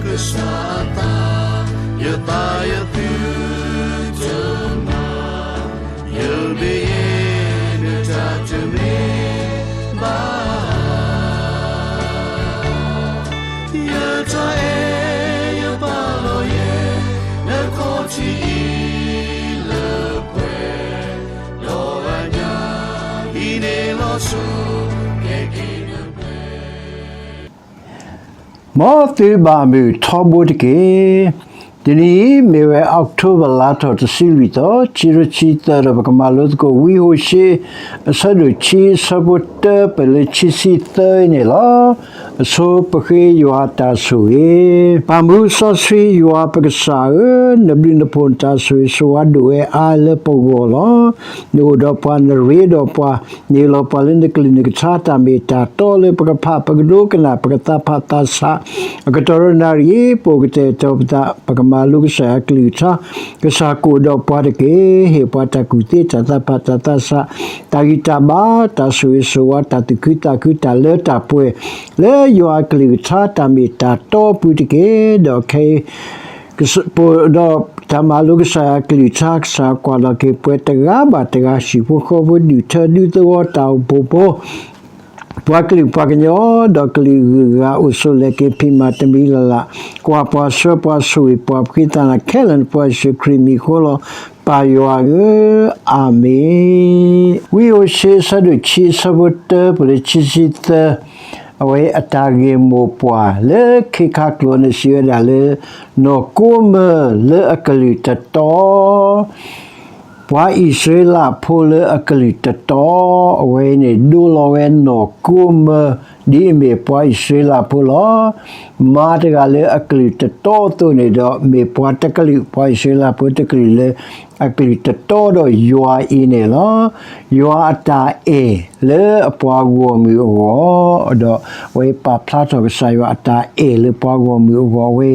ကစၢ်အသး, ယသးယသုတမၤ, ယမ့ၢ်ယဲနတၢ်တမ့ၢ် ဘၣ်, ယတၢ်အဲၣ်ယပာ်လီၤယဲ နခီၣ်ထံးအံၤလၢပှဲၤ, ဒီးအညၣ်အံၤန့ၣ်လီၤဆီ ကဲက့ၤနပှဲၤ. မ်သုဘၣ်မုာ်ထီဘိတက့ၢ်. တနံၤအံၤမ့ၢ်ဝဲ October လါထီၣ်တဆံလွံၢ်သီ, ခံကထိခံဆံသၢ ဒီးပကမၤလိသကိး ဝံဟိၤၡ့ အဆၢဒိၣ်ခံ အဆၢဖိတၢ ပလၢခံဆံသၢအံၤန့ၣ်လီၤ. အဆိပဃ့ယွၤတၢ်ဆိၣ်ဂ့ၤ. ပၢ်မူစီဆှံယွၤပကစၢ်ဧၢ, နဘျုးနဖှိၣ်နတၢ်ဆိၣ်ဂ့ၤဆိၣ်ဝါဒိၣ်ဝဲအါလၢပဂီၢ်လီၤ. နအိၣ်ဒီးပှၤ နရ့ဒီးပှၤ, နဟ့ၣ်လီၤပှၤလၢနကလုၢ်နကထါ တၢ်မ့ၢ်တၢ်တီလၢပကဖး ပကဒိကနၣ် ပကသးဖးသးဆး အကတီၢ်ဒီးနၣ်ရံၣ်အံၤ ပအိၣ်ကတဲာ်ကတီၤပသး ပကမၤလိကစၢ်ယွၤကလုၢ်ကထါ, ကစၢ်ကအိၣ်ဒီးပှၤတက့ၢ်. ဟ့ၣ်ပှၤတၢ်ကူၣ်သ့ တၢ်သးဖးတၢ်သးဆး, တၢ်ဂံၢ်တၢ်ဘါ, တၢ်ဆိၣ်ဂ့ၤဆိၣ်ဝါ, တၢ်သူၣ်ခုသးခု, တၢ်လၢတၢ်ပှဲၤ လၢယွၤအကလုၢ်ကထါ တၢ်မ့ၢ်တၢ်တီအပူၤတက့ၢ်. ဒီးခဲအံၤ ဒီးတၢ်မၤလိကစၢ်ယွၤကလုၢ်ကထါ ကစၢ်ကွၢ်လီၤက့ၤပှၤတဂၤဘၣ်တဂၤ ဟံၣ်ဖိဃီဖိ ဒူၣ်ထၢဒူသဝီ တၢ်အိၣ်ဖှိၣ်ဖိ ပှၤကလုာ်ပှၤကညီ ဒီးကလုာ်ဂုၤဂၤအိၣ်ဆိးလဲၤက့ၤ ဖံးမၤတမံၤလၢ်လၢ်, ကွၢ်ပှၤဆှၢပှၤဆိၣ်ဂ့ၤပှၤ ပဃ့သးနၤခဲလၢာ် နဖိယ့ၣ်ၡူးခရံာ်မံၤအဃိလီၤ. ပၢ်ယွၤဧၢ, အၤမ့ၣ်. ဝံဟိၤၡ့ အဆၢဒိၣ်ခံ အဆၢဖိတၢ ပလၢခံဆံသၢ, အဝဲအတၢ်ဂ့ၢ်မိၢ်ပှၢ်လၢခ့ခါကျိာ်န့ၣ် စံးဝဲဒၣ်လၢ နီၢ်ကိမၢၢ်လၢအကလုၢ်တတီ ပှၤအံၣ်စရ့လးဖိလၢအကလုၢ်တတီ, အဝဲန့ၣ် ဒိလီၤဝဲနီၢ်ကိမၢၢ် ဒ်အမ့ၢ်ပှၤအံၣ်စရ့လးဖိလီၤ. မါတဂၤလၢအကလုၢ်တတီအသိးန့ၣ်ဒီး မ့ၢ်ပှၤတကလုာ်, ပှၤအံၣ်စရ့လးဖိတကလုာ်လၢ အကလုၢ်တတီဒီးယွၤအံၤန့ၣ်လီၤ. ယွၤအတၢ်အဲၣ်လၢအပှၤဂီၢ်မုၢ်အဂီၢ်, ဒီးအဝဲပာ်ဖျါထီၣ်ကစၢ်ယွၤအတၢ်အဲၣ်လၢပှၤဂီၢ်မုၢ်အဂီၢ်, အဝဲ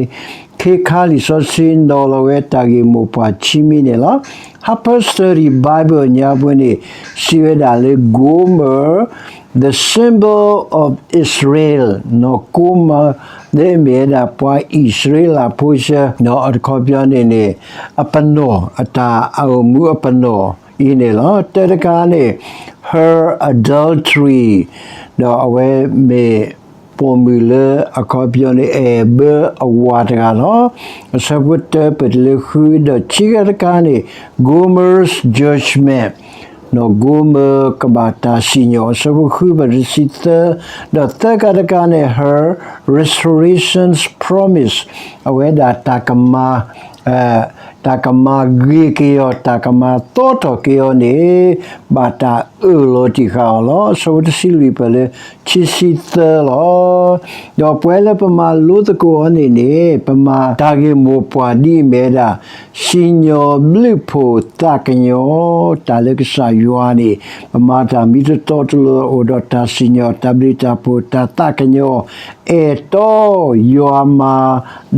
ခ့ခါလံာ်စီဆှံနီၤလီၤဝဲတၢ်ဂ့ၢ်မိၢ်ပှၢ်ခံမံၤန့ၣ်လီၤ. Harper's Study Bible ညါပူၤန့ၣ် စံးဝဲဒၣ်လၢ Gomer, the symbol of Israel, နီၢ်ကိမၢၢ် လၢအမ့ၢ်ဝဲဒၣ်ပှၤအံၣ်စရ့လးဖိဆၢ, ဒီးအခီပညီန့ၣ်န့ၣ် အပနီၣ်, အတၢ်အိၣ်မူအပနီၣ်အံၤန့ၣ်လီၤ. တၢတခါန့ၣ် her adultery, ဒီးအဝဲမ့ၢ်ပိာ်မုၣ်လၢအခီပညီန့ၣ် အဲၣ်ဘၢအဝၤတဂၤလီၤ. အဆၢဖိတၢ ပတုၤလၢဃု, ဒီးခံခါတခါန့ၣ် Gomer's judgment, နီၢ်ကိမၢၢ်ကဘၣ်တၢ်စံၣ်ညီၣ်, အဆၢဖိဃု ပတုၤတဆံသၢ, ဒီးသၢခါတခါန့ၣ် her restoration's promise, အဝဲဒၣ်တၢ်ကမၤ တၢ်ကမၤဂ့ၤက့ၤအီၤ, တၢ်ကမၤသီထီၣ်က့ၤအီၤန့ၣ် ဘၣ်တၢ်အၢၣ်လီၤတံၢ်ဃာ်အီၤလီၤ. အဆၢဖိတဆံလွံၢ် ပတုၤလၢခံဆံသၢလီၤ. ဒီးပဝဲလၢပမၤလိသကိးအီၤန့ၣ်န့ၣ် ပမၤတၢ်ဂ့ၢ်မိၢ်ပှၢ်ဒ်အမ့ၢ်ဝဲဒၣ် စံၣ်ညီၣ်ဘျုးဖှိၣ်သးကညီၤ, တၢ်လၢကစၢ်ယွၤန့ၣ် ပမၤတၢ်မ့ၢ်တတီတလိၤ အိၣ်ဒီးတၢ်စံၣ်ညီၣ် တၢ်ဘျုးတၢ်ဖှိၣ် တၢ်သးကညီၤ, အဲၣ်တီယွၤမၤ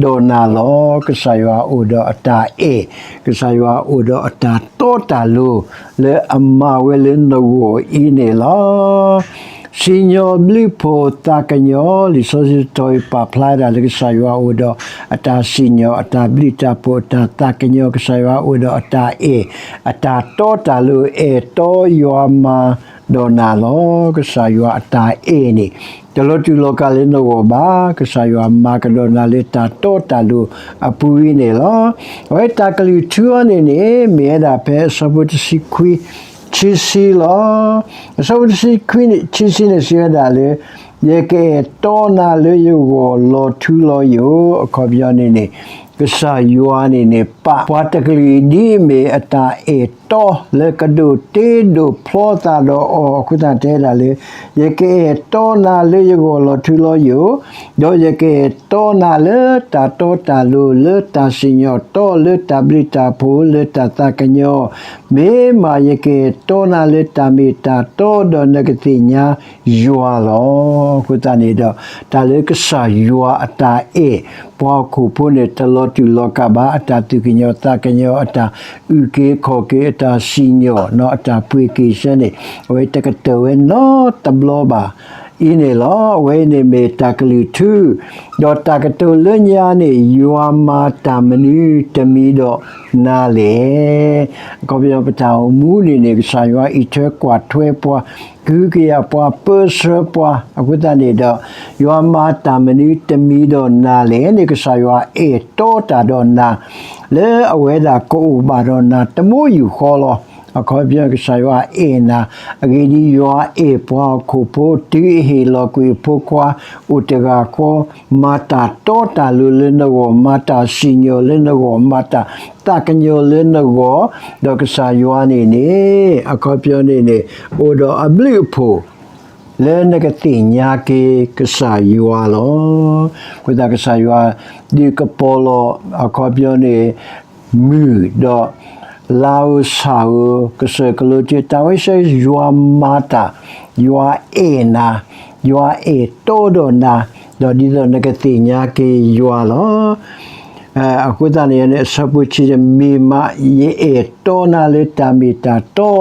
ဒီးနၤလီၤ. ကစၢ်ယွၤအိၣ်ဒီးအတၢ်အဲၣ်, ကစၢ်ယွၤအိၣ်ဒီးအတၢ်တီတၢ်လိၤ လၢအမၤဝဲလၢနဂီၢ်အံၤန့ၣ်လီၤ. စံၣ်ညီၣ်ဘျုးဖှိၣ်သးကညီၤ, လံာ်စီဆှံတတီၤအံၤပာ်ဖျါဒၣ်လၢကစၢ်ယွၤအိၣ်ဒီးအတၢ်စံၣ်ညီၣ်, အတၢ်ဘျုးတၢ်ဖှိၣ်, အတၢ်သးကညီၤ, ကစၢ်ယွၤအိၣ်ဒီးအတၢ်အဲၣ်, အတၢ်တီတၢ်လိၤ အဲၣ်တီယွၤမၤဒီးနၤလီၤ. ကစၢ်ယွၤအတၢ်အဲၣ်န့ၣ် တလီၤတူာ်လီၤကာ်လၢနဂီၢ်ဘၣ်. ကစၢ်ယွၤမၤကဒီးနၤလၢတၢ်တီတၢ်လိၤအပူၤအံၤန့ၣ်လီၤ. အဝဲတၢ်ကလုၢ်ထူအီၤန့ၣ်န့ၣ် မ့ၢ်ဝဲဒၣ်ဖဲအဆၢဖိတဆံခွံ ခံဆံလီၤ. အဆၢဖိတဆံခွံ ခံဆံန့ၣ် စံးဝဲဒၣ်လၢ ယကအဲၣ်တီနၤလၢယဂီၢ်လီၤထူလီၤယိာ်, အခီပညီန့ၣ်န့ၣ် ကစၢ်ယွၤန့ၣ်န့ၣ် ပာ်ပှၤတကလုာ်ဒ်အမ့ၢ်အတၢ်အဲၣ်တီလၢကဒိးတ့ဒိးဖျီသးဒီးအီၤအဃိသတး တဲဒၣ်လၢ ယကအဲၣ်တီနၤလၢယဂီၢ်လီၤထူလီၤယိာ်, ဒီးယကအဲၣ်တီနၤလၢတၢ်တီတၢ်လိၤ လၢတၢ်စံၣ်ညီၣ်တီ လၢတၢ်ဘျုးတၢ်ဖှိၣ် လၢတၢ်သးကညီၤ, မ့ၢ်မးယကအဲၣ်တီနၤလၢတၢ်မ့ၢ်တၢ်တီ ဒီးနကသ့ၣ်ညါယွၤလီၤ. အဃိသတးန့ၣ်ဒီး တၢ်လၢကစၢ်ယွၤအတၢ်အဲၣ်ပှၤဟီၣ်ခိၣ်ဖိန့ၣ် တလီၤတူာ်လီၤကာ်ဘၣ်. အတၢ်သူၣ်ကညီၤသးကညီၤ, အတၢ်အုၣ်က့ၤခီၣ်က့ၤ, အတၢ်စံၣ်ညီၣ်, အတၢ်ပှ့ၤက့ၤဆၢန့ၣ် အဝဲတကတၢၢ်ဝဲနီတဘျီဘၣ်. အံၤန့ၣ်လီၤ. အဝဲအံၤန့ၣ်မ့ၢ်တၢ်ကလုၢ်ထူ, ဒီးတၢ်ကတိၤလၢညါန့ၣ် ယွၤမၤတၢ်မနုၤတမံၤဒီးနၤလဲၣ်. အခီပညီပတၢ်အိၣ်မူန့ၣ်န့ၣ် ကစၢ်ယွၤအံးထွဲကွၢ်ထွဲပှၤ, ကဟုကယာ်ပှၤ, ပၢဆှၢပှၤ, အဃိသတးန့ၣ်ဒီး ယွၤမၤတၢ်မနုၤတမံၤဒီးနၤလဲၣ်န့ၣ် ကစၢ်ယွၤအဲၣ်တီတၢ်ဒီးနၤ လၢအဝဲဒၣ်ကအိၣ်ဘၣ်ဒီးနၤတဘိယူၢ်ဃီလီၤ. အခီပညီကစၢ်ယွၤအဲၣ်နၤ, အဂ့ၢ်ဒ်အံၤ, ယွၤအဲၣ်ပှၤဟီၣ်ခိၣ်ဖိ တုၤအဟ့ၣ်လီၤကွံာ်အဖိခွါ အိၣ်တဂၤဃီ, မၤတၢ်တီတၢ်လိၤလၢနဂီၢ်, မၤတၢ်စံၣ်ညီၣ်လၢနဂီၢ်, မၤတၢ်သးကညီၤလၢနဂီၢ်, ဒီးကစၢ်ယွၤန့ၣ်န့ၣ် အခီပညီန့ၣ်န့ၣ် အိၣ်ဒီးအဘျုးအဖှိၣ် လၢနကသ့ၣ်ညါက့ၤကစၢ်ယွၤလီၤ. အဃိသတးကစၢ်ယွၤ ဒုးကပီၤလီၤ အခီပညီန့ၣ် မုၢ်ဒီး လါဧိၤဆၣ်ဧိၤ ကစၢၢ်ကလိၤတုၤ တၢ်ဝဲဆၢယွၤမၤတၢ်, ယွၤအဲၣ်နၤ, ယွၤအဲၣ်တီဒီးနၤ, ဒီးဒ်သိးနကသ့ၣ်ညါက့ၤယွၤလီၤ. အဃိသတးန့ၣ်န့ၣ် အဆၢဖိဆံ မ့ၢ်မးယအဲၣ်တီနၤလၢတၢ်မ့ၢ်တၢ်တီ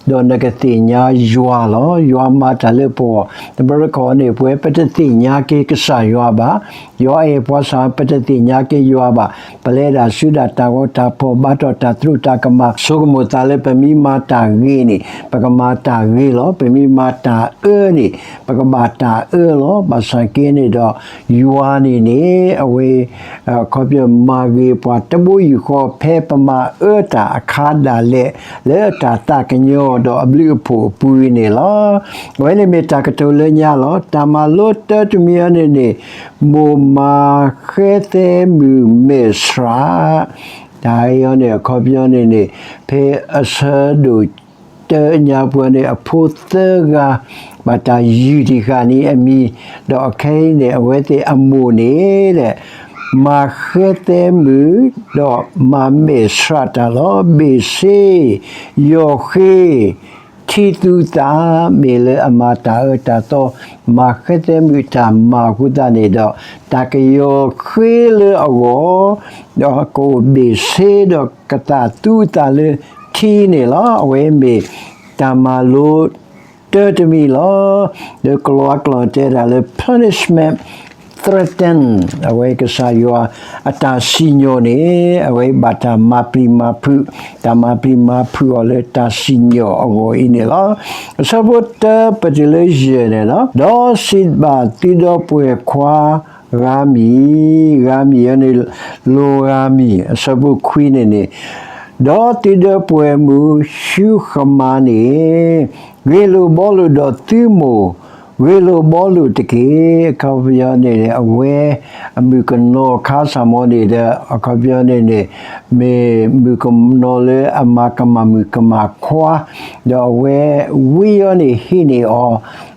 ဒီးနကသ့ၣ်ညါယွၤလီၤ. ယွၤမၤတၢ်လၢပဂီၢ် တဘျီတခီၣ်န့ၣ် ပဝဲပတသ့ၣ်ညါက့ၤကစၢ်ယွၤဘၣ်. ယွၤအဲၣ်ပှၤစ့ၢ် ပတသ့ၣ်ညါက့ၤယွၤဘၣ်. ပလဲၤဒၣ်ဆူဒၣ်တၢ်ဂီၤတၢ်ဖီၣ် ဘါထီၣ်တၢ်သရူးတၢ်ကမၣ် ဆိကမိၣ်သးလၢပမ့ၢ်မၤတၢ်ဂ့ၤန့ၣ် ပကမၤတၢ်ဂ့ၤလီၤ. ပမ့ၢ်မၤတၢ်အၢန့ၣ် ပကဘၣ်တၢ်အၢလီၤ. ဘၣ်ဆၣ်က့န့ၣ်ဒီး ယွၤန့ၣ်န့ၣ် အဝဲ အခီပညီမၤဂ့ၤပှၤတဘိယူၢ်ဃီ ဖဲပမၤအၢတၢ်အခါဒၣ်လဲာ် လၢတၢ်သးကညီၤဒီးအဘျုးအဖှိၣ်အပူၤအံၤန့ၣ်လီၤ. အဝဲန့ၣ်မ့ၢ်တၢ်ကတိၤလၢညါလီၤ. တၢ်မၤလိတၢတမံၤအံၤန့ၣ်န့ၣ် မိၢ်မၤဃဲသဲမုၣ်မဲာ်ဆှး တၢ်အံၤန့ၣ် အခီပညီန့ၣ်န့ၣ် ဖဲအဆၢဒိၣ်တၢညါပှၤန့ၣ် အဖိသၢဂၤ ဘၣ်တၢ်ယုၢ်တံၢ်ဃာ်န့ၣ်အမံၤ, ဒီးအခဲအံၤန့ၣ် အဝဲသ့ၣ်အမိၢ်န့ၣ် မၤဃဲသဲမုၣ် ဒီးမၤမဲာ်ဆှးတၢ်လီၤ. ဘ့ၣ်ဆ့ ယီၤဃ့ ထံသူသး မ့ၢ်လၢအမၤတၢ်အၢတၢ်သီ မၤဃဲသဲမုၣ်တၢ်မၤအဃိသတးန့ၣ်ဒီး တၢ်ကယီၤဃ့လၢအဂီၢ် ဒီးကအိၣ်ဘ့ၣ်ဆ့ဒီးကသးသူသးလၢထံန့ၣ်လီၤ. အဝဲမ့ၢ်တၢ်မၤလိတၢတမံၤလီၤ. လၢကလံးကျိာ်တဲဒၣ်လၢ punishment threaten အဝဲကစၢ်ယွၤအတၢ်စံၣ်ညီၣ်န့ၣ် အဝဲဘၣ်တၢ်မၤပျံၤမၤဖုး, တၢ်မၤပျံၤမၤဖုးအီၤလၢတၢ်စံၣ်ညီၣ်အဂီၢ်အံၤန့ၣ်လီၤ. အဆၢဖိတၢပတုၤလၢယဲၢ်န့ၣ်လီၤ. ဒီးစံးဘၣ်သုဒီပုၢ်ဝဲၢ်ခွါ ဂၤမံၤ, ဂၤမံၤအံၤန့ၣ် လိၤဂၤမံၤ, အဆၢဖိခွံန့ၣ်န့ၣ်, ဒီးသုဒီပုၢ်ဝဲၢ်မုၣ်ၡူဃမၤန့ၣ် ဂ့ၢ်လိာ်ဘှီလိာ်ဒီးသုမိၢ်, ဂ့ၢ်လိာ်ဘှီလိာ်တက့ၢ်. အခီပညီန့ၣ် အဝဲအမုၣ်ကနီၤခါစၢ်မီၤန့ၣ်ဒီး အခီပညီန့ၣ်န့ၣ် မ့ၢ်မုၣ်ကနီၤလၢအမၤကမၣ်မုၣ်ကမၣ်ခွါ, ဒီးအဝဲဝံအီၤန့ၣ်ဟံးန့ၢ်အီၤ,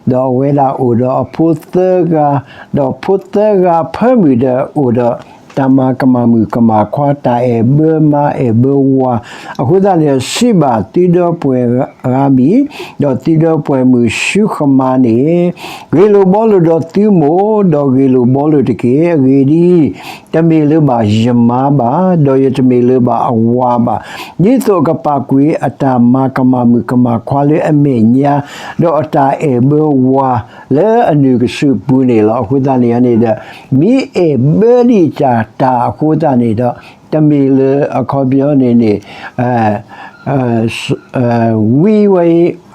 ဒီးအဝဲဒၣ်အိၣ်ဒီးအဖိသၢဂၤ, ဒီးဖိသၢဂၤဖၢမုၢ်ဒီးအိၣ်ဒီး တၢ်မၤကမၣ်မုၣ်ကမၣ်ခွါ တၢ်အဲၣ်ဘၢမါအဲၣ်ဘၢဝၤ, အဃိသတးန့ၣ် စံးဘၣ်သုဒီပုၢ်ဝဲၢ်ဂၤမံၤ, ဒီးသုဒီပုၢ်ဝဲၢ်မုၣ်ၡူဃမၤန့ၣ်, ဂ့ၢ်လိာ်ဘှီလိာ်ဒီးသုမိၢ်, ဒီးဂ့ၢ်လိာ်ဘှီလိာ်တက့ၢ်. အဂ့ၢ်ဒ်အံၤ, တမ့ၢ်လၢၤဘၣ်ယမါဘၣ်, ဒီးယတမ့ၢ်လၢၤဘၣ်အဝၤဘၣ်, ဒ်သိးအကပာ်ကွံာ်အတၢ်မၤကမၣ်မုၣ်ကမၣ်ခွါလၢအမဲာ်ညါ, ဒီးအတၢ်အဲၣ်ဘၢဝၤလၢအနုာ်ကစူးပူၤန့ၣ်လီၤ. အဃိသတးန့ၣ်န့ၣ်ဒီး မ့ၢ်အဲၣ်ဘၢဒံးတၢ်တၢ်အဃိသတးန့ၣ်ဒီး တမ့ၢ်လၢအခီပညီန့ၣ်န့ၣ် ဝံဝဲ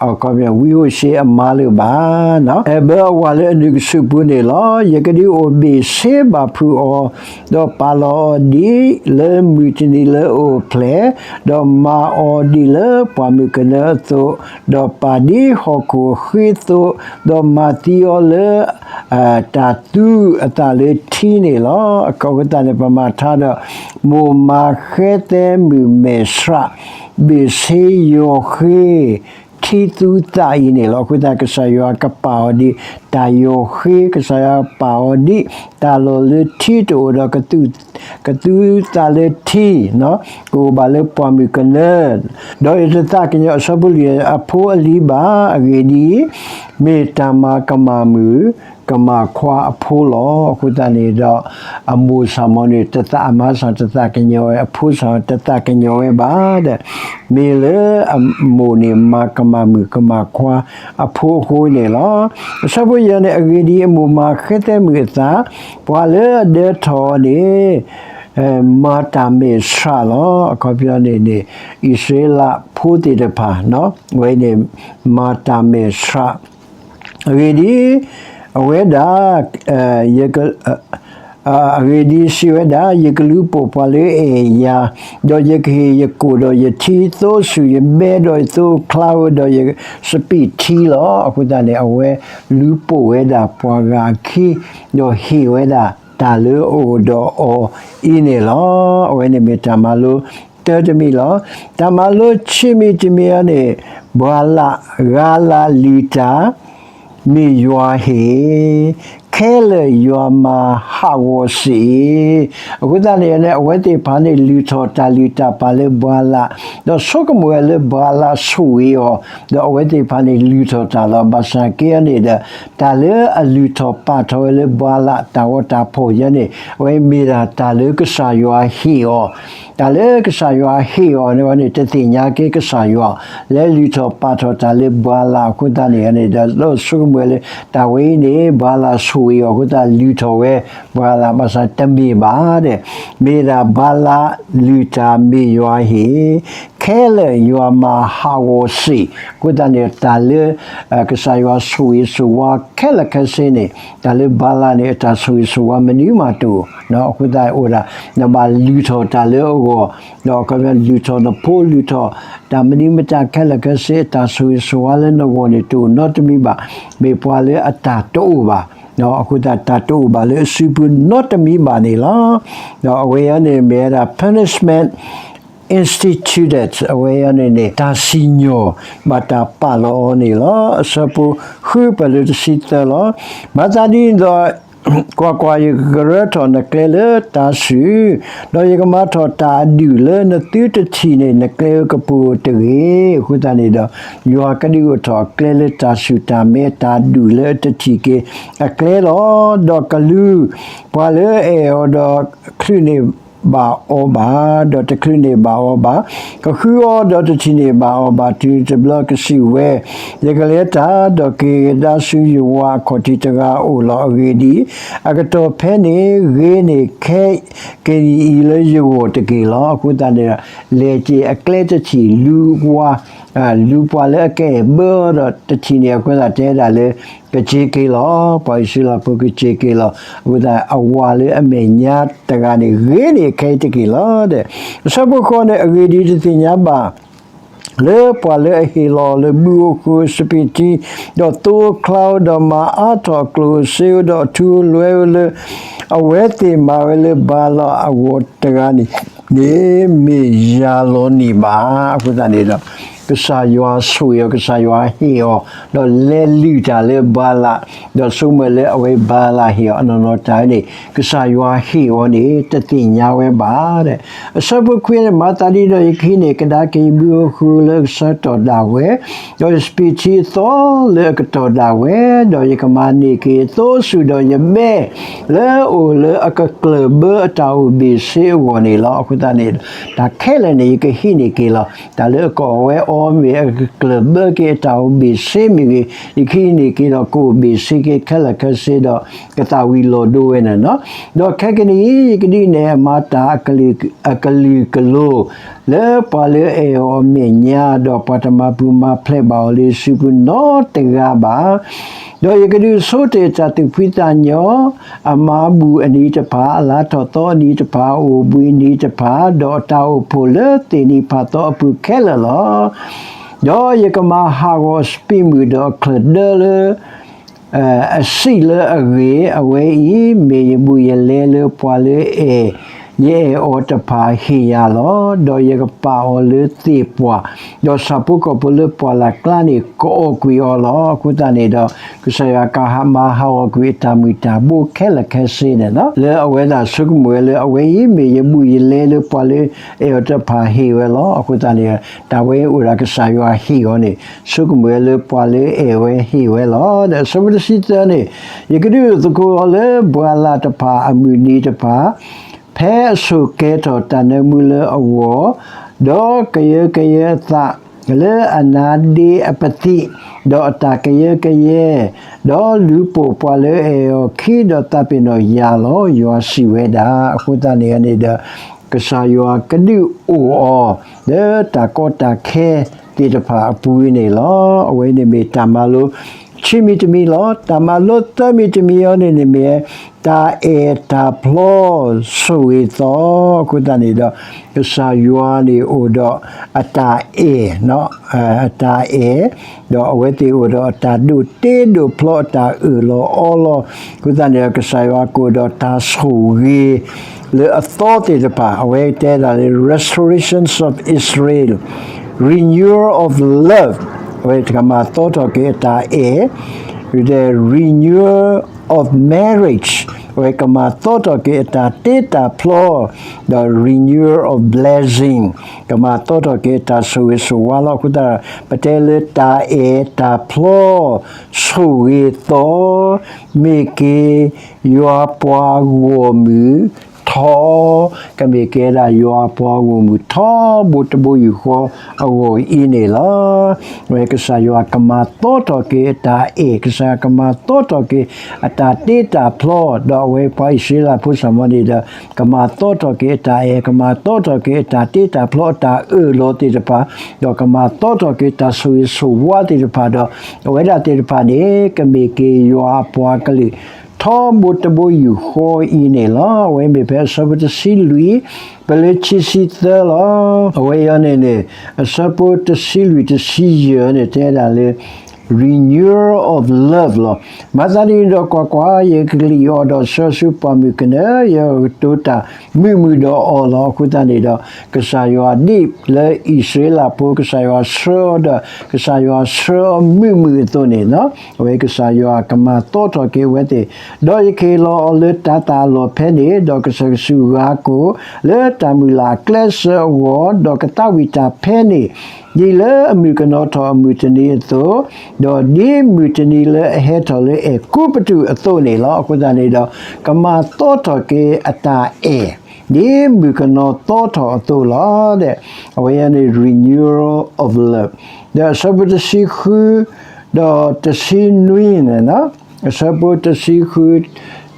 အံၤ အခီပညီ ဝံဟိၣ်ၡ့အမါလၢၤဘၣ်. အဲၣ်ဘၢအဝၤလၢအနုာ်ကစူးပူၤန့ၣ်လီၤ. ယကဒုးအိၣ်ဘ့ၣ်ဆ့ဘၣ်ဖုးအီၤ, ဒီးပာ်လီၤအီၤဒ်လၢမုၢ်တနံၤလၢအအိၣ်ဖျဲၣ်, ဒီးမၤအီၤဒ်လၢပှၢ်မုၢ်ကနၢအသိး, ဒီးပာ်ဒ်ဟီၣ်ခိၣ်အဃ့အသိး, ဒီးမၤသံအီၤလၢ တၢ်သူအသးလၢထံန့ၣ်လီၤ. အဃိသတးန့ၣ် ပမၤထါဒီး မိၢ်မၤဃဲသဲမုၣ်မဲာ်ဆှး, ဘ့ၣ်ဆ့ယီၤဃ့, ထံသူသးအံၤန့ၣ်လီၤ. အဃိသတး ကစၢ်ယွၤကပာ်အီၤဒ်တၢ်ယီၤဃ့, ကစၢ်ယွၤကပာ်အီၤဒ်တၢ်လီၢ်လၢထံတအိၣ်ဒီး ကသူသးလၢထံ, ကအိၣ်ဘၣ်လၢပှၢ်မုၢ်ကနၢ, ဒီးယတသးကညီၤ အဆၢဖိလွံၢ် အဖိအလံၤဘၣ်. အဂ့ၢ်ဒ်အံၤ, မ့ၢ်တၢ်မၤကမၣ်မုၣ် ကမၤခွါအဖိလီၤ. အဃိသတးန့ၣ်ဒီး အမိၢ်ဆၣ်မီၤန့ၣ် တသး အမါဆၣ်တသးကညီၤဝဲ, အဖိဆၣ်တသးကညီၤဝဲဘၣ်ဒီး မ့ၢ်လၢအမိၢ်န့ၣ် မၤကမၣ်မုၣ်ကမၣ်ခွါအဖိအဃိန့ၣ်လီၤ. အဆၢဖိယဲၢ်န့ၣ် အဂ့ၢ်ဒ်အံၤ, အမိၢ်မၤဃဲသဲမုၣ်အသး, ပှၤလၢအဒၢထီၣ်အီၤန့ၣ် မၤတၢ်မဲာ်ဆှးလီၤ. အခီပညီန့ၣ်န့ၣ် အံၣ်စရ့လးဖိသ့ၣ်တဖၣ် အဝဲန့ၣ် မၤတၢ်မဲာ်ဆှး. အဂ့ၢ်ဒ်အံၤ, အဝဲဒၣ် အဂ့ၢ်ဒ်အံၤ, စံးဝဲဒၣ်, ယကလူၤပိာ်ပှၤလၢအအဲၣ်ယၤ, ဒီးယကဟ့ၣ်ယကိၣ်ဒီးယထံ, သိအိၣ်ဆူၣ်ယမဲဒီးသိအိၣ်ချါဧိၤဒီးယစပံးထံလီၤ. အဃိသတးန့ၣ် အဝဲလူၤပိာ်ဝဲဒၣ်ပှၤဂၤအခံ, ဒီးဟ့ၣ်ဝဲဒၣ်တၢ်လၢအအိၣ်ဒီးအီၤအံၤန့ၣ်လီၤ. အဝဲန့ၣ်မ့ၢ်တၢ်မၤလိတၢတမံၤလီၤ. တၢ်မၤလိခံမံၤတမံၤအံၤန့ၣ်, ဘှါလၢ်, ဂၤလၢ်လုၢ်တၢ် မ့ၢ်ယွၤဟ့ၣ်, ခဲလၢာ်ယွၤမၤဟးဂီၤစ့ၢ်. အဃိသတးန့ၣ်န့ၣ် အဝဲသ့ၣ်တဖၣ်န့ၣ် လုၢ်ထီၣ်တၢ်လုၢ်တၢ်ပာ်လၢဘှါလၢ်, ဒီးဆိကမိၣ်ဝဲလၢဘှါလၢ်ဆိၣ်ဂ့ၤအီၤ, ဒီးအဝဲသ့ၣ်တဖၣ်န့ၣ် လုၢ်ထီၣ်တၢ်လီၤ. ဘၣ်ဆၣ်က့အံၤန့ၣ်ဒီး တၢ်လၢအလုၢ်ထီၣ်ပာ်ထီၣ်ဝဲလၢဘှါလၢ်တၢ်ဂီၤတၢ်ဖီၣ်ယဲန့ၣ် အဝဲမ့ၢ်ဒၣ်တၢ်လၢကစၢ်ယွၤဟ့ၣ်အီၤ တၢ်လၢကစၢ်ယွၤဟ့ၣ်အီၤန့ၣ် တသ့ၣ်ညါက့ၤကစၢ်ယွၤ လဲၤလုၢ်ထီၣ်ပာ်ထီၣ်တၢ်လၢဘှါလၢ်အဃိသတးန့ၣ်န့ၣ်ဒီး ဆိကမိၣ်ဝဲလၢတၢ်ဝဲအံၤန့ၣ် ဘှါလၢ်ဆိၣ်ဂ့ၤအီၤအဃိသတး လုၢ်ထီၣ်ဝဲဘှါလၢ် ဘၣ်ဆၣ်တမ့ၢ်ဘၣ်ဒီး မ့ၢ်ဒၣ်ဘှါလၢ်လုၢ်တၢ်မ့ၢ်ယွၤဟ့ၣ် ခဲလၢာ်ယွၤမၤဟးဂီၤစ့ၢ်. အဃိသတးန့ၣ် တၢ်လၢ ကစၢ်ယွၤဆိၣ်ဂ့ၤဆိၣ်ဝါခဲလၢာ်ခဲဆ့န့ၣ် တၢ်လၢဘှါလၢ်န့ၣ် အတၢ်ဆိၣ်ဂ့ၤဆိၣ်ဝါမနုၤမးတအိၣ်. အဃိသတးအိၣ်ဒၣ် နဘၣ်လုၢ်ထီၣ်တၢ်လၢအဂီၢ်, ဒီးအခီပညီလုၢ်ထီၣ်နဖိလုၢ်ထီၣ် တၢ်မနုၤမတၤခဲလၢာ်ခဲဆ့ အတၢ်ဆိၣ်ဂ့ၤဆိၣ်ဝါလၢနဂီၢ်န့ၣ် တအိၣ်နီတမံၤဘၣ်. မ့ၢ်ပှၤလၢအတၢ်တအိၣ်ဘၣ်, အဃိသတးတၢ်တအိၣ်ဘၣ်လၢအစုပူၤနီတမံၤဘၣ်န့ၣ်လီၤ. ဒီးအဝဲအံၤန့ၣ်မ့ၢ်ဝဲဒၣ် punishment instituted အဝဲအံၤန့ၣ်န့ၣ် တၢ်စံၣ်ညီၣ်ဘၣ်တၢ်ပာ်လီၤအီၤန့ၣ်လီၤ. အဆၢဖိဃုပၢၢ်လၢတဆံသၢလီၤ. မၤသးဒ်န့ၣ်ဒီး ကွၢ်ကွၢ်, ယကကရၢထီၣ်နကျဲလၢတၤဆူၣ်, ဒီးယကမၤထီၣ်တၢ်အဒူၣ်လၢနသုတထံၣ်န့ၢ်နကျဲဧိၤကပူၤဧိၤတဂ့ၤ. အဃိသတးန့ၣ်ဒီး ယွၤကဒုးအိၣ်ထီၣ်အကျဲလၢတၤဆူၣ်တၢ်မဲတၢ်ဒူၣ်လၢအတထံၣ်က့ၤအကျဲလီၤ. ဒီးကလူၤ ပှၤလၢအအဲၣ်အီၤဒီးချုးန့ၢ်ဘၣ်အီၤဘၣ်, ဒီးတချုးန့ၢ်ဘၣ်အီၤဘၣ်, ကဃုအီၤဒီးတထံၣ်န့ၢ်ဘၣ်အီၤဘၣ် တုၤတဘျီကစံးဝဲ, ယကလဲၤတၢ်, ဒီးက့ၤကဒါဆူယဝၤအခီၣ်ထံးတဂၤအအိၣ်လီၤ. အဂ့ၢ်ဒ်အံၤ, အကတီၢ်ဖဲန့ၣ် ဂ့ၤန့ၢ်ခဲကနံၣ်အံၤလၢယဂီၢ်တက့ၢ်လီၤ. အဃိသတးန့ၣ်ဒီး လဲၤက့ၤအကျဲတထံၣ် လူၤဝၤ လူၤပှၤလၢအကအဲၣ်ဘၢအီၤဒီးတထံၣ်န့ၢ်အဃိသတး တဲဒၣ်လၢ ကက့ၤက့ၤလီၤ. ပှၤအံၣ်စရ့လးဖိကက့ၤက့ၤလီၤ. အဃိသတး အဝၤလၢအမဲာ်ညါတဂၤန့ၣ် ဂ့ၤန့ၢ်ခဲအံၤတက့ၢ်လီၤ. အဆၢဖိဃိးန့ၣ် အဂ့ၢ်ဒ်အံၤ တသ့ၣ်ညါဘၣ် လၢပှၤလၢအဟ့ၣ်လီၤလၢဘုဧိၤဃုဧိၤစပံးထံ, ဒီးသိအိၣ်ချါဧိၤ, ဒီးမၤအါထီၣ်အကျိၣ်စ့ဧိၤ, ဒီးအထူအလွဲဧိၤလၢ အဝဲသ့ၣ်မၤဝဲလၢဘှါလၢ်အဂီၢ်တဂၤန့ၣ်န့ၣ် မ့ၢ်ယၤလီၤန့ၣ်ဘၣ်. အဃိသတးန့ၣ်ဒီး ကစၢ်ယွၤဆိၣ်ဂ့ၤအီၤ, ကစၢ်ယွၤဟ့ၣ်အီၤ, ဒီးလဲၤလုၢ်တၢ်လၢဘှါလၢ်, ဒီးဆိကမိၣ်လၢအဝဲဘှါလၢ်ဟ့ၣ်အီၤ အနီၢ်နီၢ်တၢ်န့ၣ် ကစၢ်ယွၤဟ့ၣ်အီၤန့ၣ် တသ့ၣ်ညါဝဲဘၣ်. အဆၢဖိခွံန့ၣ် မၤသးဒ်န့ၣ်ဒီး ယကဟံးန့ၢ်ကဒါက့ၤယဘုဧိၤဃုဧိၤလၢအကဆၢကတီၢ်ဒၣ်ဝဲ, ဒီးယစပံးထံအသီလၢအကတီၢ်ဒၣ်ဝဲ, ဒီးယကမၤန့ၢ်က့ၤယသိဆူၣ်ဒီးယမဲ လၢအအိၣ်လၢအကကျၢၢ်ဘၢအတၢ်အိၣ်ဘ့ၣ်ဆ့အဂီၢ်န့ၣ်လီၤ. အဃိသတးန့ၣ် တၢ်ခဲလၢာ်န့ၣ် ယကဟံးန့ၢ်က့ၤလီၤ. တၢ်လၢအကအီၣ်ဝဲအီမ့ၢ်ဂ့ၤ, အကကျၢၢ်ဘၢက့ၤအတၢ်အိၣ်ဘ့ၣ်ဆ့မ့ၢ်ဂ့ၤ, ယကဟံးန့ၢ်က့ၤဒီး ကအိၣ်ဘ့ၣ်ဆ့က့ၤခဲလၢာ်ခဲဆ့ဒီး ကသးဝံၤလီၤဒိဝဲန့ၣ်လီၤ. ဒီးခဲကနံၣ်အံၤ ယကဒုးနဲၣ်အမၤတၢ်အကလုာ်ကလိၤ လၢပှၤလၢအအဲၣ်အီၤအမဲာ်ညါ, ဒီးပှၤတမၤပူၤမၤဖျဲးဘၣ်အီၤလၢအစုပူၤနီတဂၤဘၣ်. ဒီးယကဒုးဆိတ့ၢ်တၢ်သူၣ်ဖှံသးညီ, အမၤဘူၣ်အနံၤတဖၣ်, အလါထီၣ်သီအနံၤတဖၣ်, အအိၣ်ဘှံးအနံၤတဖၣ်, ဒီးအတၢ်အိၣ်ဖှိၣ်လၢသ့ၣ်နံၤဖးသီအပူၤခဲလၢာ်လီၤ. ဒီးယကမၤဟးဂီၤအစပံးမုၢ်ဒီးအချၢၣ်ဒၢလၢ အစံးလၢအဂ့ၢ်, အဝဲအံၤမ့ၢ်ယဘူးယလဲလၢပှၤလၢအအဲၣ် ယအဲၣ်အီၤတဖၣ်ဟ့ၣ်ယၤလီၤ. ဒီးယကပာ်အီၤလၢသ့ၣ်ပှၢ်, ဒီးဆၣ်ဖိကီၢ်ဖိလၢပှၢ်လၢ်ကျါန့ၣ် ကအီၣ်ကွံာ်အီၤလီၤ. အဃိသတးန့ၣ်ဒီး ကစၢ်ယွၤကမၤဟးဂီၤကွံာ်အတၢ်မုၢ်တၢ်ဘိခဲလၢာ်ခဲဆ့န့ၣ်လီၤ. လၢအဝဲဒၣ်ဆိကမိၣ်ဝဲလၢ အဝဲအံၤမ့ၢ်ယဘူၣ်ယလဲလၢပှၤလၢအဲၣ်အီၤတဖၣ်ဟ့ၣ်ဝဲလီၤ. အဃိသတးန့ၣ် တၢ်ဝဲအိၣ်ဒၣ်ကစၢ်ယွၤဟ့ၣ်အီၤန့ၣ် ဆိကမိၣ်ဝဲလၢပှၤလၢအဲၣ်ဝဲဟ့ၣ်ဝဲလီၤ. ဒီးအဆၢဖိတဆံသၢန့ၣ်, ယကဒုးအိၣ်သကိးအီၤလၢပှၢ်လၢ်တဖၣ်အမုၢ်နံၤတဖၣ် ဖဲအဆိၣ်ကဲထီၣ်တၢ်နၢမူလၢအဂီၢ်, ဒီးကယၢကယဲအသးလၢအနါဒ့အပသံး, ဒီးအတၢ်ကယၢကယဲ, ဒီးလူၤပိာ်ပှၤလၢအအဲၣ်အီၤခံ, ဒီးသးပ့ၤနီၣ်ယၤလီၤ, ယွၤစံးဝဲဒၣ်. အဃိသတးန့ၣ်န့ၣ်ဒီး ကစၢ်ယွၤကဒုးအိၣ်အီၤ လၢတၢ်ကီတၢ်ခဲသ့ၣ်တဖၣ်အပူၤန့ၣ်လီၤ. အဝဲန့ၣ်မ့ၢ်တၢ်မၤလိခံမံၤတမံၤလီၤ. တၢ်မၤလိသၢမံၤတမံၤအံၤန့ၣ်န့ၣ်မ့ၢ် တၢ်အဲၣ်တၢ်ဖျီဆိၣ်ဂ့ၤသီ, အဃိသတးန့ၣ်ဒီး ကစၢ်ယွၤန့ၣ်အိၣ်ဒီးအတၢ်အဲၣ်, အတၢ်အဲၣ်, ဒီးအဝဲသ့ၣ်အိၣ်ဒီးအတၢ်ဒိးတ့ဒိးဖျီအတၢ်အၢၣ်လီၤအီလီၤ, အဃိသတးန့ၣ်ဒီး ကစၢ်ယွၤကအိၣ်ဒီးတၢ်ဆိၣ်ဂ့ၤ လၢအသီသ့ၣ်တဖၣ်, အဝဲတဲဒၣ်လၢ restorations of Israel, renewal of love, အဝဲကမၤသီထီၣ်က့ၤအတၢ်အဲၣ်, ဒီး renewal of marriage, အဝဲကမၤသီထီၣ်က့ၤအတၢ်တ့တၢ်ဖျီ, ဒီး renewal of blessing, ကမၤသီထီၣ်က့ၤအတၢ်ဆိၣ်ဂ့ၤဆိၣ်ဝါလီၤ. အဃိသတး ပတဲလၢတၢ်အဲၣ်တၢ်ဖျီ ဆိၣ်ဂ့ၤသီ, မ့ၢ်က့ၤယွၤပှၤဂီၢ်မုၢ်ထီ, ကမ့ၢ်က့ၤဒၣ်ယွၤပှၤဂီၢ်မုၢ်ထီ ဘိတဘိယူၢ်ဃီအဂီၢ်အံၤန့ၣ်လီၤ. အဝဲကစၢ်ယွၤကမၤသီထီၣ်က့ၤအတၢ်အဲၣ်, ကစၢ်ယွၤကမၤသီထီၣ်က့ၤအတၢ်တ့တၢ်ဖျီ, ဒီးအဝဲပှၤအံၣ်စရ့လးဖိစၢ်မီၤန့ၣ်ဒီး ကမၤသီထီၣ်က့ၤအတၢ်အဲၣ်, ကမၤသီထီၣ်က့ၤအတၢ်တ့တၢ်ဖျီအတၢ်အၢၣ်လီၤသ့ၣ်တဖၣ်, ဒီးကမၤသီထီၣ်က့ၤတၢ်ဆိၣ်ဂ့ၤဆိၣ်ဝါသ့ၣ်တဖၣ်ဒီး အဝဲဒၣ်သ့ၣ်တဖၣ်န့ၣ် ကမ့ၢ်က့ၤယွၤအပှၤကလုာ် ထီဘိတဘိယူၢ်ဃီအံၤန့ၣ်လီၤ. အဝဲမ့ၢ်ဖဲအဆၢဖိတဆံလွံၢ် ပလၢခံဆံသၢလီၤ. အဝဲအံၤန့ၣ်န့ၣ် အဆၢဖိတဆံလွံၢ်တဆံယဲၢ်န့ၣ် တဲဒၣ်လၢ renewal of love လီၤ. မၤသးဒ်န့ၣ်ဒီးကွၢ်ကွၢ်, ယကလံၣ်အီၤဒီးဆှၢဆူပှၢ်မုၢ်ကနၢ, ယကတိၤတၢ်မုာ်မုာ်ဒီးအီၤလီၤ. အဃိသတးန့ၣ်ဒီး ကစၢ်ယွၤဒ်လၢအံၣ်စရ့လးဖိ ကစၢ်ယွၤဆှၢအီၤဒီး ကစၢ်ယွၤဆှၢအီၤမုာ်မုာ်အသိးန့ၣ်လီၤ. အဝဲကစၢ်ယွၤကမၤသီထီၣ်က့ၤအဝဲသ့ၣ်, ဒီးယကဟ့ၣ်လီၤအီၤလၢတၤသၣ်အလီၢ်ဖဲန့ၣ်, ဒီးကစၢၢ်ကဆူၣ်ဂၤကိာ် လၢတၢ်မုၢ်လၢ်အကျဲးစၢးအဂီၢ်, ဒီးကသးဝံၣ်တၢ်ဖဲန့ၣ် ဒ်လၢအမုၢ်ကနီၤထီၣ်အမုၢ်တနံၤအသိး, ဒီးဒ်မုၢ်တနံၤလၢအဟဲထီၣ်လၢအဲၤကူပတူးအသိးန့ၣ်လီၤ. အဃိသတးန့ၣ်ဒီး ကမၤသီထီၣ်က့ၤအတၢ်အဲၣ် ဒ်မုၢ်ကနီၤသီထီၣ်အသိးလီၤ. အဝဲန့ၣ် renewal of love ဒီးအဆၢဖိတဆံဃု ဒီးတဆံနွံန့ၣ်, အဆၢဖိတဆံဃု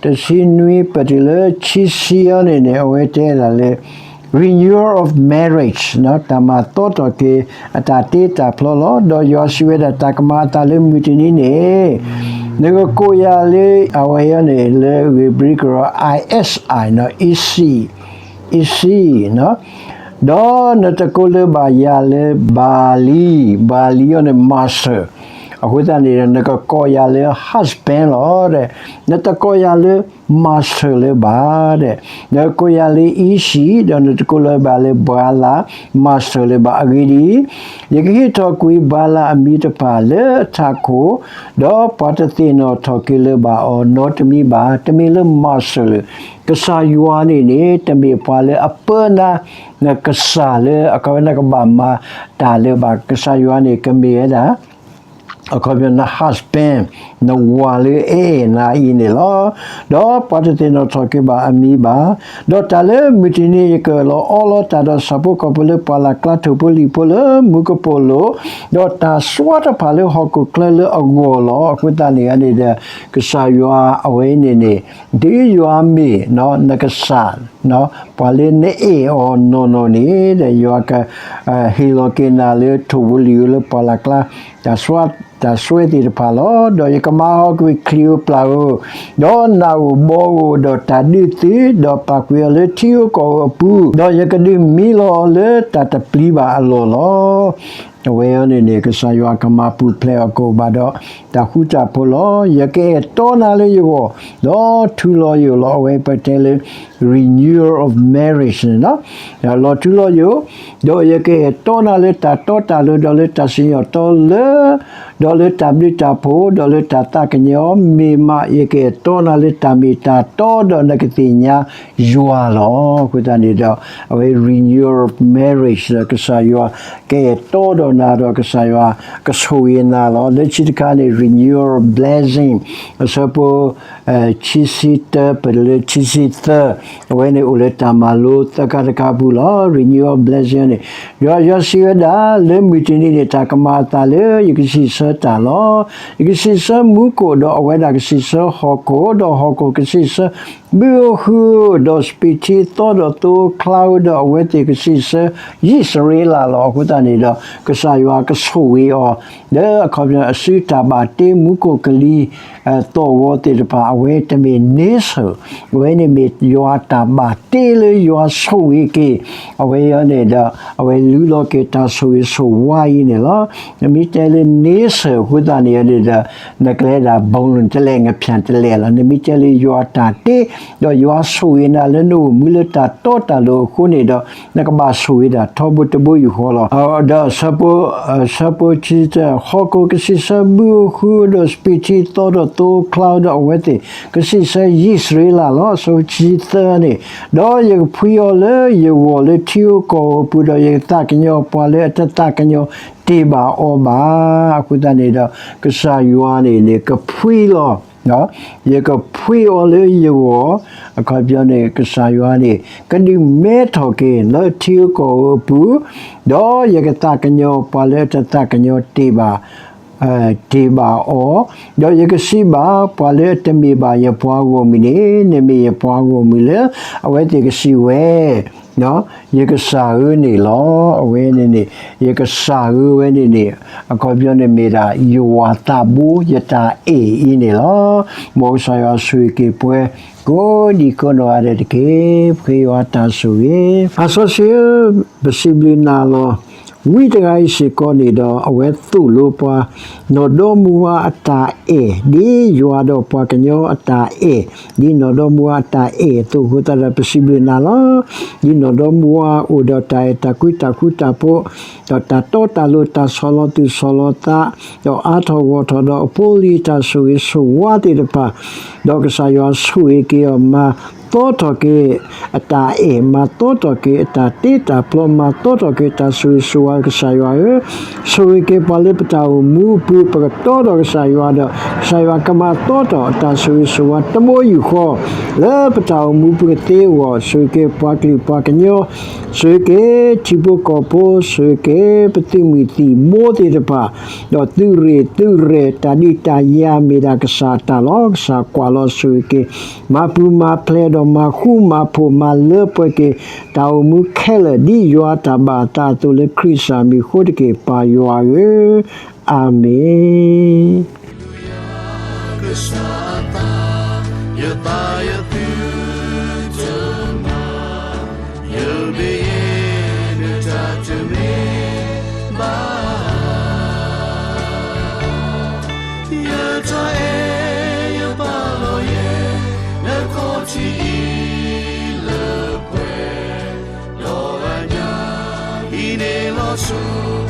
တဆံနွံ ပတုၤလၢခံဆံအံၤန့ၣ်န့ၣ် အဝဲတဲဒၣ်လၢ renewal of marriage တၢ်မၤသီထီၣ်က့ၤအတၢ်တ့တၢ်ဖျီလီၤ. ဒီးယွၤစံးဝဲဒၣ်, တၢ်ကမၤအသးလၢမုၢ်တနံၤန့ၣ် နကကိးယၤလၢ အဝဲအံၤန့ၣ် လၢဧ့ၤဘြံၤကရၢ အံၣ်အ့ၣ်အံၣ် အံၣ်အ့ၣ်အံၣ်, ဒီးနတကိးလၢၤဘၣ်ယၤလၢဘၤလံ, ဘၤလံအံၤန့ၣ် master, အဃိသတးန့ၣ်ဒီး နကကိးယၤလၢ husband လီၤ. နတကိးယၤလၢ master လၢၤဘၣ်, နကကိးယၤလၢအံၣ်စံၣ်, ဒီးနတကိးလၢၤဘၣ်လၢဘၤလၢ် master လၢၤဘၣ်. အဂ့ၢ်ဒ်အံၤ, ယကဟ့ၣ်ထီၣ်ကွံာ်ဘၤလၢ်အမံၤတဖၣ်လၢအထးခိၣ်, ဒီးပှၤတသ့ၣ်နီၣ်ထီၣ်က့ၤလၢၤဘၣ်အီၤနီတမံၤဘၣ်. တမ့ၢ်လၢ master လၢၤ, ကစၢ်ယွၤန့ၣ်န့ၣ် တမ့ၢ်ပှၤလၢအပၢနၤ နကစၢ်လၢအခီပညီနကဘၣ်မၤတၢ်လၢၤဘၣ်. ကစၢ်ယွၤန့ၣ် ကမ့ၢ်ဝဲဒၣ် အခီပညီ န husband, နဝၤလၢအအဲၣ်နၤအံၤန့ၣ်လီၤ. ဒီးပှၤတသ့ၣ်နီၣ်ထီၣ်က့ၤဘၣ်အမံၤဘၣ်. ဒီးတၢ်လၢမုၢ်တနံၤယကအၢၣ်လီၤအီလီၤတၢ်ဒီးဆၣ်ဖိကီၢ်ဖိလၢပှၢ်လၢ်ကျါထိၣ်ဖိလံၣ်ဖိလၢမူကပိာ်လိၤ, ဒီးတၢ်စွါတဖၣ်လၢဟီၣ်ခိၣ်ချၢလၢအဂီၢ်လီၤ. အဃိသတးန့ၣ်န့ၣ်ဒီး ကစၢ်ယွၤအဝဲအံၤန့ၣ်န့ၣ် ဒ်ယွၤမ့ၢ်နကစၢ် ပှၤလၢနအဲၣ်အီၤနီၢ်နီၢ်န့ၣ် ဒီးယွၤက ဟ့ၣ်လီၤက့ၤနၤလၢထိၣ်ဖိလံၣ်ဖိလၢပှၢ်လၢ်ကျါ တၢ်စွါ တၢ်စွဲသ့ၣ်တဖၣ်လီၤ. ဒီးယကမၤဟးဂီၤကွံာ်ချံၣ်ဧိၤပျၢ်ဧိၤ, ဒီးနးဧိၤဘီဧိၤ, ဒီးတၢ်ဒုးသုး, ဒီးပာ်ကွံာ်အီၤလၢထံဧိၤကီၢ်ဧိၤအပူၤ, ဒီးယကဒုးမံလီၤအီၤလၢတၢ်တပျံၤဘၣ်အလီၢ်လီၤ. အဝဲအံၤန့ၣ်န့ၣ် ကစၢ်ယွၤကမၤပူၤဖျဲးအီၤကအိၣ်ဘၣ်ဒီး တၢ်ဃူတၢ်ဖိးလီၤ. ယကအဲၣ်တီနၤလၢယဂီၢ်, ဒီးထူလီၤယိာ်လီၤ. အဝဲပတဲလၢ renewal of marriage န့ၣ်လီၤ. လီၤထူလီၤယိာ်, ဒီးယကအဲၣ်တီနၤလၢတၢ်တီတၢ်လိၤ, ဒီးလၢတၢ်စံၣ်ညီၣ်တီလၢ ဒီးလၢတၢ်ဘျုးတၢ်ဖှိၣ်, ဒီးလၢတၢ်သးကညီၤ, မ့ၢ်မး ယကအဲၣ်တီနၤလၢတၢ်မ့ၢ်တၢ်တီ, ဒီးနကသ့ၣ်ညါယွၤလီၤ. အဃိသတးန့ၣ်ဒီး အဝဲ renewal of marriage ဒီးကစၢ်ယွၤ ကအဲၣ်တီဒီးနၤဒီးကစၢ်ယွၤ ကဆိၣ်ဂ့ၤနၤလီၤ. လၢခံတခါန့ၣ် renewal of blessing အဆၢဖိ ခံဆံတၢ ပလၢခံဆံသၢ, အဝဲန့ၣ်အိၣ်လၢတၢ်မၤလိသၢခါတခါပူၤလီၤ. renewal of blessing န့ၣ် ယွၤ ယွၤစံးဝဲဒၣ်, လၢမုၢ်တနံၤန့ၣ် တၢ်ကမၤအသးလၢယကစံးဆၢတၢ်လီၤ. ယကစံးဆၢမူခိၣ်, ဒီးအဝဲဒၣ်ကစံးဆၢဟီၣ်ခိၣ်, ဒီးဟီၣ်ခိၣ်ကစံးဆၢဘုဧိၤဟုဧိၤ, ဒီးစပံးထံသီဒီးသိအကျါဧိၤ, ဒီးအဝဲသ့ၣ်ကစံးဆၢယံၣ်စရ့လးလီၤ. အဃိသတးန့ၣ်ဒီး ကစၢ်ယွၤကဆိၣ်ဂ့ၤအီၤ လၢအခီပညီအစုတၢ်ဘၣ်တ့မူခိၣ်ကလံၤ သီၣ်ဂီၤသ့ၣ်တဖၣ် အဝဲတမ့ၢ်န့ဆၢၣ်, အဝဲန့ၣ်မ့ၢ်ယွၤတၢ်ဘၣ်တ့လၢယွၤဆိၣ်ဂ့ၤက့ၤ အဝဲအံၤန့ၣ်ဒီး အဝဲလူလီၤက့ၤတၢ်ဆိၣ်ဂ့ၤဆိၣ်ဝါအံၤန့ၣ်လီၤ. နမ့ၢ်တဲလၢန့ဆၢၣ်အဃိသတးန့ၣ်န့ၣ်ဒီး နကလဲၤဒၣ်ဘုံတလဲၣ် ငဖျၢၣ်တလဲၣ်လီၤ. နမ့ၢ်တဲလၢယွၤတၢ်တ့ ဒီးယွၤဆိၣ်ဂ့ၤနၤလၢနအိၣ်မူလၢတၢ်တီတၢ်လိၤအဃိန့ၣ်ဒီး နကဘၣ်ဆိၣ်ဂ့ၤဒၣ်ထီဘိတဘိယူၢ်ဃီလီၤ. ဒီးဆၢဖိ ဆၢဖိခံဆံတၢ ဟီၣ်ခိၣ်ကစံးဆၢဘုဧိၤဟုဧိၤ, ဒီးစပံးထံသီဒီးသိအကျါဧိၤ, ဒီးအဝဲသ့ၣ်ကစံးဆၢယံၣ်စရ့လးလီၤ. အဆၢဖိခံဆံသၢန့ၣ်, ဒီးယကဖှံအီၤလၢယဂီၢ်လၢထံဧိၤကီၢ်ဧိၤအပူၤ, ဒီးယကသးကညီၤပှၤလၢအတသးကညီၤတ့ၢ်ဘၣ်အီၤဘၣ်. အဃိသတးန့ၣ်ဒီး ကစၢ်ယွၤန့ၣ်န့ၣ် ကဖှံလီၤ ယကဖှံအီၤလၢယဂီၢ်, အခီပညီန့ၣ် ကစၢ်ယွၤန့ၣ် ကဒုးမဲထီၣ်က့ၤလၢထံဧိၤကီၢ်ဧိၤအပူၤ, ဒီးယကသးကညီၤပှၤလၢအတသးကညီၤတ့ၢ်ဘၣ်, တ့ၢ်ဘၣ်အီၤ, ဒီးယကစံးဘၣ်ပှၤလၢအတမ့ၢ်ဘၣ်ယပှၤဂီၢ်မုၢ်န့ၣ်, နမ့ၢ်ယပှၤဂီၢ်မုၢ်လၢ အဝဲသ့ၣ်ကစံးဝဲ ယကစၢ်ဧၢန့ၣ်လီၤ. အဝဲန့ၣ်န့ၣ် ယကစၢ်ဧၢဝဲန့ၣ်န့ၣ် အခီပညီန့ၣ်မ့ၢ်ဒၣ် ယဝၤသးဘိ ယတၢ်အဲၣ်အံၤန့ၣ်လီၤ. မ်ကစၢ်ယွၤဆိၣ်ဂ့ၤက့ၤပှၤ ကိးဒံကိးနီၢ်ဂၤဒဲးတက့ၢ်. ပဃ့ယွၤတၢ်ဆိၣ်ဂ့ၤ. သးစီဆှံဧၢ, ပစံးဘျုးနၤလီၤ. ဝံတဂၤအံၤစ့ၢ်ကီးန့ၣ်ဒီး အဝဲသိၣ်လိပှၤ နီၢ်ဒီမါဝၤအတၢ်အဲၣ် ဒ်ယွၤဒီးပှၤကညီအတၢ်အဲၣ်, ဒ်နီၢ်ဒီမါဝၤအတၢ်အဲၣ်အသိးအဃိသတးဒီး ပစံးဘျုးနၤလီၤ. ဒ်နီၢ်ဒီမါဝၤအိၣ်ဒီးတၢ်အဲၣ်တၢ်ကွံတၢ်ဃူတၢ်ဖိး, ဒီးတၢ်တီတၢ်လိၤ တၢ်ဆီၣ်လီၤသူၣ်ဆီၣ်လီၤသး, ဒီးအါထီၣ်ဂီၢ်ထီၣ်ဒီးအဖိအလံၤတၢ်ဆိၣ်ဂ့ၤဆိၣ်ဝါသ့ၣ်တဖၣ်, ဒီးကစၢ်ယွၤဆိၣ်ဂ့ၤက့ၤအီၤ မၤသီထီၣ်က့ၤ အတၢ်အဲၣ်, မၤသီထီၣ်က့ၤအတၢ်တ့တၢ်ဖျီ, မၤသီထီၣ်က့ၤတၢ်ဆိၣ်ဂ့ၤဆိၣ်ဝါ ကစၢ်ယွၤဧၢ, ဆိၣ်ဂ့ၤက့ၤပှၤလၢပတၢ်အိၣ်မူအပူၤ ပကတီဒီးကစၢ်ယွၤဒီး ကစၢ်ယွၤကမၤသီထီၣ်အတၢ်ဆိၣ်ဂ့ၤဆိၣ်ဝါတဘိယူၢ်ဃီ လၢပတၢ်အိၣ်မူပူၤကသ့အဂီၢ်, ဆိၣ်ဂ့ၤက့ၤပှၤကလုာ်ပှၤကညီ, ဆိၣ်ဂ့ၤက့ၤထံဖိကီၢ်ဖိ, ဆိၣ်ဂ့ၤက့ၤပသုးမုၢ်သံၣ်ဘိသ့ၣ်တဖၣ်, ဒီးသုးရ့ၣ်သုးရဲၣ် တၢ်ဒုးတၢ်ယၤမ့ၢ်ဒၣ်ကစၢ်အတၢ်လီၤ. ကစၢ်ကွၢ်လီၤဆိၣ်ဂ့ၤက့ၤ မၤပူၤမၤဖျဲးဒီးမၤဃူမၤဖိးမၤလၢပှဲၤက့ၤ တၢ်အိၣ်မူခဲလၢာ် ဒ်ယွၤတၢ်ဘၣ်အသးအသိးလၢခရံာ်ကစၢ်မံၤအဃိတက့ၢ် ပၢ်ယွၤဧၢ, အၤမ့ၣ်. ကစၢ်အသး, ယသးယသုတမၤ, ယမ့ၢ်ယဲနတၢ်တမ့ၢ်ဘၣ်, ယတၢ်အဲၣ်ယပာ်လီၤယဲ နခီၣ်ထံးအံၤလၢပှဲၤ, ဒီးအညၣ်အံၤန့ၣ်လီၤဆိ